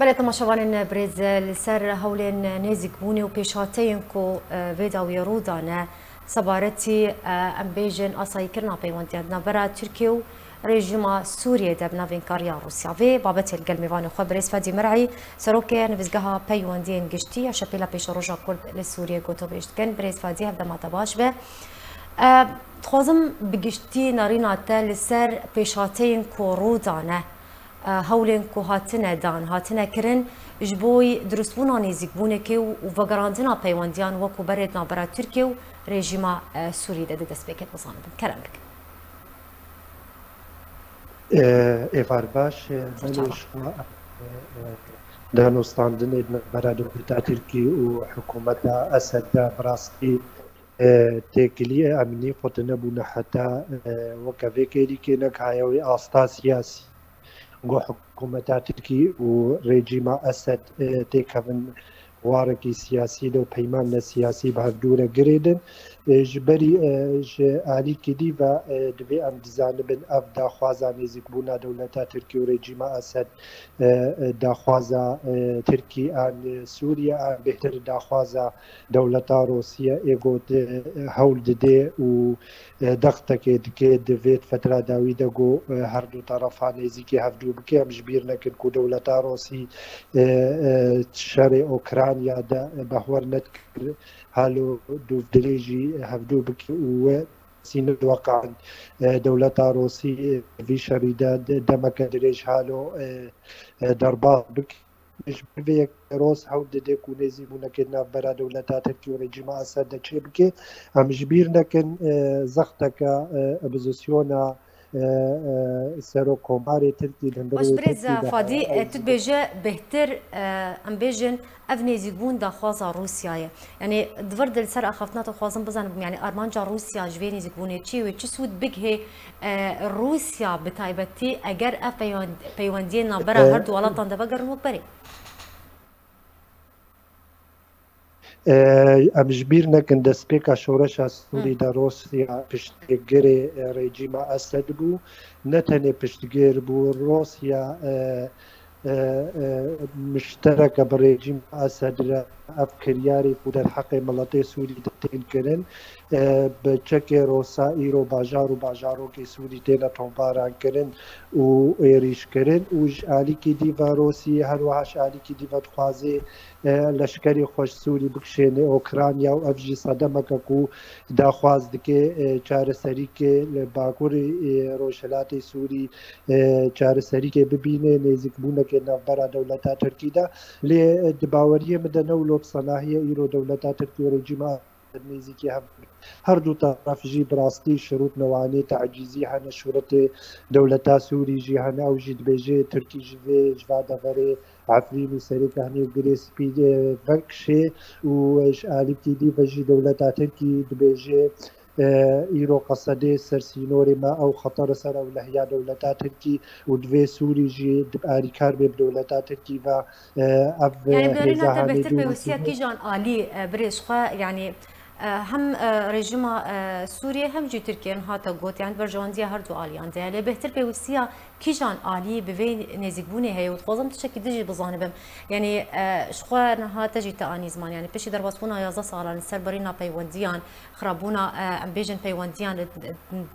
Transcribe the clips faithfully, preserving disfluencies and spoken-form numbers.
Belê temaşevanên birêz, li ser hewlên nêzîkbûnê û pêşhateyên ku, e, vê dawiyê rû dane, sebaretî, e, em bêjin asayîkirina peywendiyan di navbera Tirkiye û rejîma Sûriyê de bi navînkariya Rûsya. Vê babetê li gel mêvanê xwe birêz Fadî Mir'î, serokê Nivîzgeha Peywendiyên Giştî ya Şepêla Pêşeroja Kurd li Sûriyê gotûbêj dikin. Birêz Fadî, hevdema te baş be. E, dixwazim bi giştî nerîna te li ser pêşhateyên ku rû dane, e, hewlên ku hatine dan, hatine kirin, ji bo dirustbûna nêzîkbûnekê û, û vegerandina peywendiyan wekû berê di navbera Tirkiye û rejîma, e, Sûrî de di destpêkê de bizanibin. Kerem bikin. E, êvar baş, e, Ser belê çava. Ji xwe, e, e, danûstandinê di navbera dewleta Tirkî û hikûmeta Esed de bi rastî, e, têkiliyê emnî xwe tune bûne heta, e, weke vê kêlîkê nekaye wê asta siyasî. Ku hikûmeta Tirkî û rejîma Esed, e, têkevin warekî siyasî de û peymane siyasî bi hevdû re girêdin. E, ji berî, e, ji alîkî dî ve, e, divê em dizanibin ev daxwaza nêzîkbûna dewleta Tirkî û rejîma Esed, e, e, daxwaza, e, Tirkî an Sûriye an bêhtir daxwaza dewleta Rûsî ye, ê got, e, hewl dide û, e, dextekê dike di vê fetra dawî de ku, e, her du terefa nêzîkî hevdû bike. Em ji bîr nekin ku dewleta Rûsî, e, e, şerê Ukrayna de, e, behwer nedikir halo dûvdilê jî hevdû bike û we sînir weqan, e, dewleta Rûsî, e, vî şerî de, de, demeke dirêj halo, e, e, derbas bike. Ji ber vê yekê Rûs hewl dide ku nêzîkbûnekê di navbera dewleta Tirkî û rejîma Esed de çêbike. Em ji bîr nekin, e, zexteke, e, opozisyona, e, e, serokkomarê Tirkî di hundirê Baş, birêz Tirkî de Fadî, heye. e, tu dibêje bêhtir, e, em bêjin ev nêzîkbûn daxwaza Rûsya ye. Yanî di vir de li ser axaftina te dixwazim bizanibim, yanî armanca Rûsya ji vê nêzîkbûnê çi ye wê çi sûd bigihê, e, Rûsya bi taybetî eger ev peywen-, peywendiyên navbera E, her du welatan de vegerin wek berê? E, em ji bîr nekin destpêka şoreşa Sûrî Hı. de Rûsya piştgirê, e, rejîma Esed bû. Ne tenê piştgir bû, Rûsya, e, e, e, muştereke bi rejîma Esed re ev kiryarê ku derheqê miletê Sûrî de tên kirin, e, bi çekê Rûsa îro bajar û bajarokê Sûrî têne tombaran kirin û êrîş kirin û ji alîkî dî ve Rûsî her wiha ji alîkî dî ve dixwazê, e, leşkerê xwe ji Sûrî bikişêne Ukrayna û ev jî sedemeke ku daxwaz dike, e, çareserîkê li bakurê, e, rojhilatê Sûrî, e, çareserîkê bibîne, nêzîkbûnekê navbera dewleta Tirkî de. Lê, e, di baweriyê min de ne wilo bi senahiye îro dewleta Tirkî û rejîma nêzîkî hev. Her du taraf jî bi rastî şirût newanê tecîzî hene, şûretê dewleta Sûrî jî hene. Ew jî dibêje Tirkî ji vê, ji va deverê Efrîn û Serêkaniyê û Girê Spî, e, vekişê û ji alîkî dî ve jî dewleta Tirkî dibêje, e, îro qesedê ser sînorê me ew xeter ser ewlehiya dewleta Tirkî û divê Sûrî jî di alîkar be bi dewleta Tirkî ve, e, ev, Yanî e, bi norîna te hêza bêhtir hanê pêwîstiya dû kîjan alî, e, birêz xwe, yanî, e, hem, e, rejîma, e, Sûriyê hem jî Tirkiye niha te got, yanî berjewendiya her du aliyan de ye. Lê bêhtir pêwîstiya kîjan alî bi vê nêzîkbûnê heye û dixwazim tiştekî din jî bizanibim. Yanî, e, ji xwe niha te jî te anî ziman, yanî piştî derbasbûna yazdeh salan li ser birîna peywendiyan, xirabûna, e, em bêjin peywendiyan li, di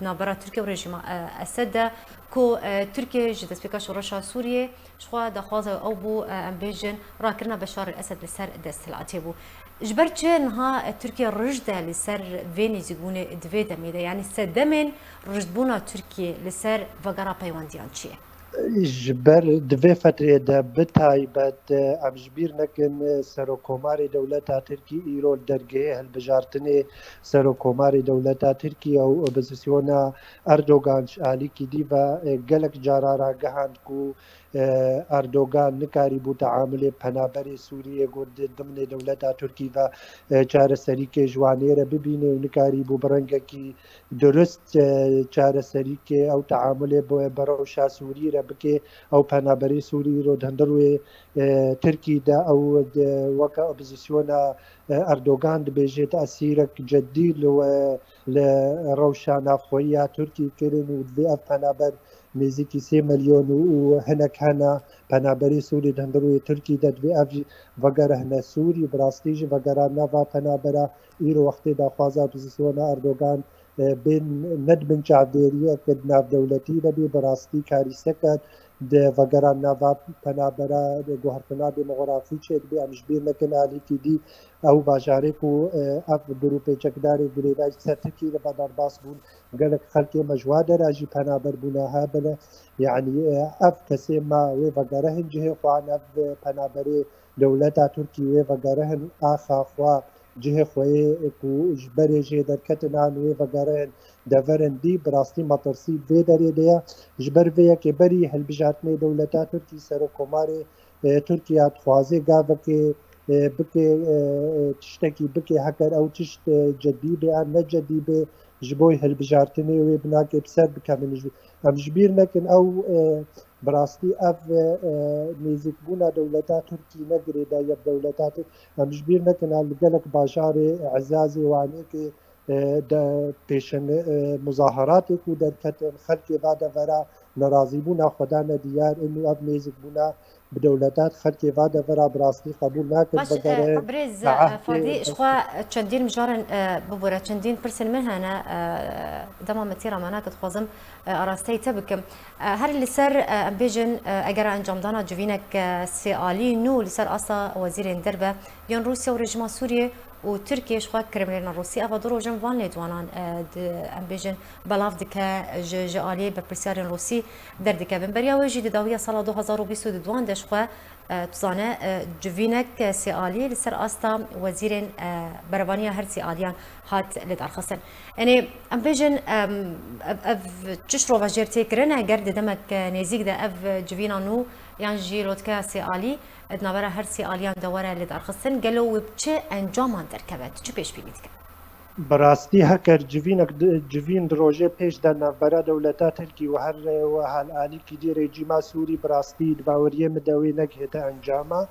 navbera Tirkiye û rejîma, e, Esed de ku, e, Tirkiye ji destpêka şoreşa Sûriyê ji xwe daxwaza ew bû, e, em bêjin rakirina Beşar el Esed li ser desthilatê bû. Ji ber çi niha, e, Tirkiye rij de li ser vê nêzîkbûnê di vê demê de, yanî sedemên rijdbûna Tirkiye li ser vegera peywendiyan çi ye? Ji ber di vê fetrê de bi taybet, e, em ji bîr nekin, e, serokkomarê dewleta Tirkî îro li dergehê hilbijartinê serokkomarê dewleta Tirkî û opozisyona Erdogan ji alîkî dî ve, e, gelek cara ragihand ku, e, Erdogan nikarîbû teamulê penaberê Sûriyê ku di dimnê dewleta Tirkî ve, e, çareserîkê ji wanê re bibîne û nikarîbû bi rengekî durust, e, çareserîkê ew teamulê bi, bi rewşa Sûrî re bike. Ew penaberê Sûrî îro di hundir wê, e, Tirkî de ew di, weke opozisyona, e, Erdogan dibêje tesîrek cedî li we, li rewşa navxweyî ya Tirkî kirin û divê ev penaber nêzîkî sê milyon û, û hinek hene penaberê Sûrî di hundirûyê Tirkî de, divê ev jî vegerihne Sûrî. Bi rastî jî vegerandina va penabera îro wextê daxwaza opozîsyona Erdogan, e, bên, ne di bin çavdêriyeke navdewletî de bê, bi rastî karîseke di vegerandina va penabera, di guhertina demografî çêdibe. Em ji bîr nekin alîkî dî ew bajarê ku, e, ev grûpê çekdarê girêdayî ser Tirkiyê de ve derbas bûn, gelek xelkê me ji wa dera jî penaber bûne hebine. Yanî, e, ev kesê me wê vegerihin cihê xwe, ev penaberê dewleta Tirkî wê vegerihin axa xwe, cihê xwe yê ku ji berê jê derketin an wê vegerihin deverin dî, bi rastî metirsî vê derê de ye. Ji ber vê yekê berî hilbijartinê dewleta Tirkî, serokkomarê, e, Tirkiye dixwaze gavekê, e, bike, e, e, tiştekî bike, heker ew tişt, e, cedî be an ne cedî be, ji bo hilbijartinê wê binakê bi ser bikevin. Ji, em ji bîr nekin ew, e, bi rastî ev, e, e, nêzîkbûna dewleta Tirkî ne girêdayî ye bi dewleta Tirk. Em ji bîr nekin, li gelek bajarê Ezazê, Wanê ke, e, de pêşin, e, muzaheratê ku derketin, xelkê va devera nerazîbûna xwe dane diyar, û ev nêzîkbûna bi dewletat xelkê va devera bi rastî qebûl nakin. Baş, e, vegere birêz, e, saetê Fadî, ji xwe çendîn mijaran, e, bibûre, çendîn pirsên min hene, e, dema min tîra me nake, dixwazim, e, arasteyî te bikim. E, her li ser, e, em bêjin, e, eger encamdana civînek, e, sê alî nû li ser asta wezîrên derve yên Rûsya û rejîma Sûriyê û Tirkiyê, ji xwe Kremlîna Rûsî, eva du roj in van lêdwanan, e, di, em bêjin, belav dike, ji, ji aliyê berpirsyarên Rûsî derdikevin. Beriya wê jî di dawiya sala du hazar û bîst û duan de ji xwe, e, tu zane, e, civînek, e, sê alî li ser asta wezîrên, e, berevaniya her sê aliyan hat lêdarxistin. Yanî, em bêjin, em, ev, ev çi şirova jêr tê kirin, eger di demek, e, nêzîk de ev civîna nû yan jî lotkeya sê alî, e, di navbera her sê aliyan de were lêdarxistin, gelo wê bi çi encaman derkeve? Tu çi pêşbînî dike? Bi rastî, heker civînek di, civîn di rojê pêş de navbera dewleta Tirkî û her, û hel alîkî dî rejîma Sûrî, bi rastî di baweriyê min de wê negihête encama.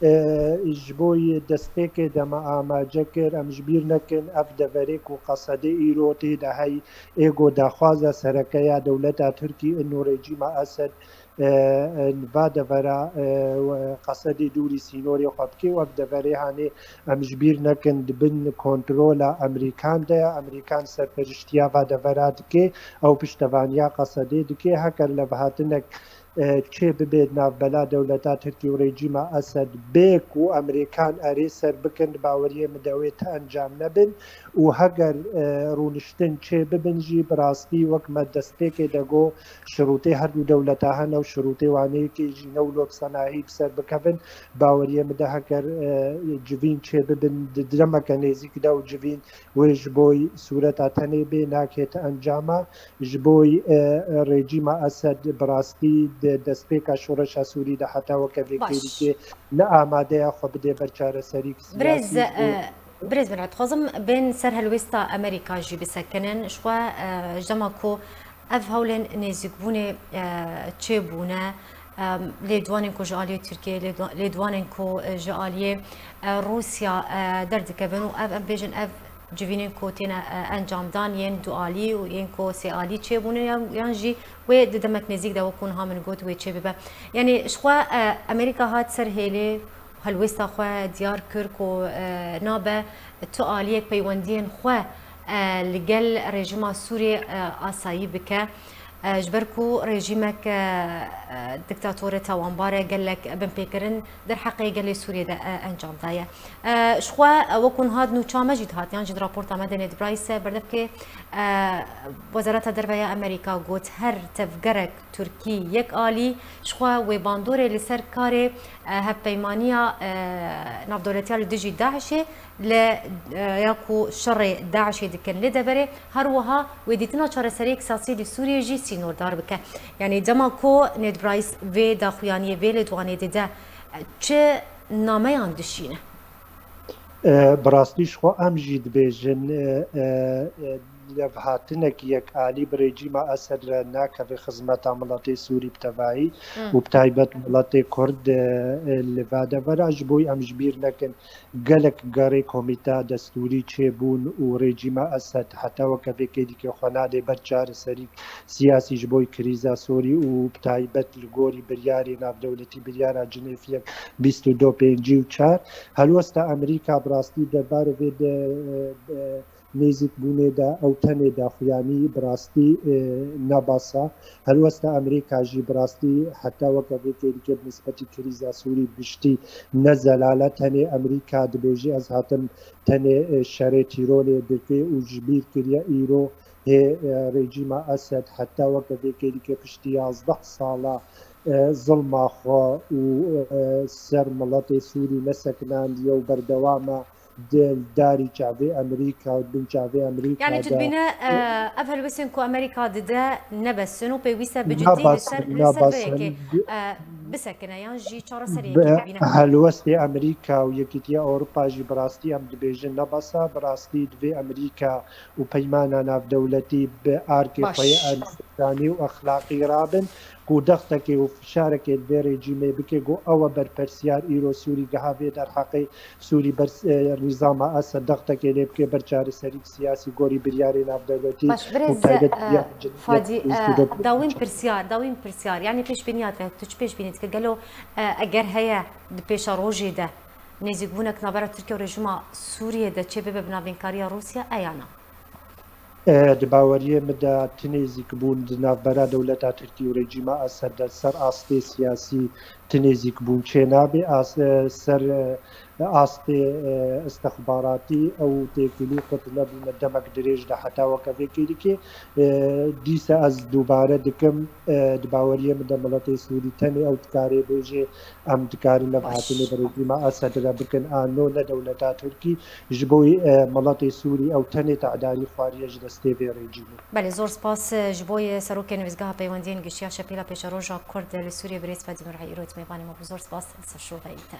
E, ji bo yê destpêkê de me amace kir, em ji bîr nekin, ev deverê ku Qesedê îro tê de hey, ê ku daxwaza sereke ya dewleta Tirkî û rejîma Esed, e, e, va devera, e, Qesedê dûrî sînorê xwe bike û ev deverê hanê em ji bîr nekin di bin kontrola Amerîkan de ye. Amerîkan serperiştiya va devera dike, ew piştevaniya Qesedê dike. Heker levhatinek, e, çê bibe di navbela dewleta Tirkî û rejîma Esed bê ku Amerîkan erê ser bikin, di baweriyê min de wê ti encam nebin û heger, e, rûniştin çê bibin jî, bi rastî wek me destpêkê de got, şirûtê her du dewleta hene û şirûtê wan ê yekê jî ne wilo bi senahî bi ser bikevin. Baweriyê min de heger, e, civîn çê bibin, di demeke nêzîk de û civîn wê ji bo sûreta tenê bê, nakête encama. Ji bo, e, rejîma Esed bi rastî di destpêka şoreşa Sûrî de heta weke vê Baş. kêrîkê ne amade ye xwe bide ber çareserîk Birêz, siyasî û e, birêz min re dixwazim bên ser helwêsta Amerîka jî bisekinin. Ji xwe, e, ji dema ku ev hewlên nêzîkbûnê, e, çêbûne, e, lêdwanên ku ji aliyê Tirkiyê, lêdwa-, lêdwanên ku, e, ji aliyê, e, Rûsya, e, derdikevin û ev, em bêjin, ev civînên ku têne, e, encamdan yên dualî û yên ku sêalî çêbûne yan, yan jî wê di demek nêzîk de, wekû niha min got, wê çêbibe. Yanî ji xwe, e, Amerîka hat ser hêlê, helwêsta xwe diyar kir ku, e, nabe tu aliyek peywendiyên xwe, e, li gel rejîma Sûriyê, e, asayî bike. E, ji ber ku rejîmek, e, e, diktatorê tawanbar e, gelek binpêkirin derheqê gelê Sûriyê de, e, encam daye. E, ji xwe, e, wekû niha di nûça me jî dihat, yan jî di raporta me de Ned Price, e, berdevkê, e, Wezareta Derve ya Amerîka got, her tevgerek Tirkî yek alî, ji xwe wê bandorê li ser karê, e, hevpeymaniya, e, navdewletiya li dijî DAIŞê li, e, ya ku şerê DAIŞê dikin li deverê, her wiha wê dîtina çareseriyek siyasî li Sûriyê jî sînordar bike. Yanî dema ku Ned Price vê daxuyaniyê, vê lêdwanê dide, e, çi nameyan dişîne? E, bi rastî ji xwe em jî dibêjin, e, e, e, levhatinekî yek alî bi rejîma Esed re nakeve xizmeta miletê Sûrî bi tevahî û bi taybet miletê Kurd, e, e, li va devera ji bo em ji bîr nekin. Gelek gerê komîteya destûrî çêbûn û rejîma Esed heta weke vê kêlîkê xwe nadê ber çareserî siyasî ji bo krîza Sûrî û bi taybet li gorî biryarê navdewletî, biryara Cinêf yek bîst û du pêncî û çar. Helwesta Amerîka bi rastî derbarê vê de, e, e, nêzîkbûnê de ew tenê daxuyanî bi rastî, e, nebasa. Helwesta Amerîka jî bi rastî heta weke vê kêlîkê bi nisbetî krîza Sûrî bi giştî ne zelal e. Tenê Amerîka dibêje ez hatim tenê, e, şerê tîrolê dike û ji bîr kiriye îro hê, e, rejîma Esed heta weke vê kêlîkê piştî yazdeh sala, e, zilma xwe û, e, ser miletê Sûrî nesekinandiye û berdewam e. Di darî çavê Amerîka û bin çavê Amerîka Yani tu de dibîne, e, ev helwestên ku Amerîka dide ne bes in û pêwîst e bi cidî li ser, nabasin, li ser vê nabasin. Yekê, e, bisekine yan jî çareseriyekê Bi-, bibîne. Helwestê Amerîka û Yekîtiya Ewropa jî bi rastî em dibêjin ne bes e. Bi rastî divê Amerîka û peymana navdewletî bi arkê Baş. xwe yê arîstikranî û exlaqî rabin. Ku dextekê û fişarekê li vê rejîmê bike, ku ew e berpirsiyar îro Sûrî giha vê derheqê Sûrî ber, e, nîzama Esed dextekê lê bike ber çareserî siyasî gorî biryarê navdewletî Baş, û birêz, taybet e, biryarê Cinêf Fadî, bîst û du e, dawîn pirsyar, dawîn pirsyar. Yanî pêşbîniya te, tu çi pêşbînî dike? Gelo, e, eger heye di pêşerojê de nêzîkbûnek navbera Tirkiye û rejîma Sûriyê de çê bibe bi navînkariya Rûsya, e ya na? E, di baweriyê min de ti nêzîkbûn di navbera dewleta Tirkî û rejîma Esed de ser astê siyasî ti nêzîkbûn çênabe. As-, e, ser, e, astê, e, istixbaratî ew têkilî qut nebûne demek dirêj de heta weke vê kêlîkê. E, dîsa ez dubare dikim, e, di baweriyê min de miletê Sûrî tenê ew dikarê bêjê, em dikarin levhatinê Baş. bi rejîma Esed re bikin, a no ne dewleta Tirkî. Ji bo, e, miletê Sûrî ew tenê te'darî xwariye ji destê vê rejîmê. Belê, zor spas, e, ji bo yê Serokê Nivîsgeha Peywendiyên Giştî ya Şepêla Pêşeroja Kurd li Sûriyê birêz Fadî Mir'î îro di mêvanê me bû. Zor spas, ser şoveyê te.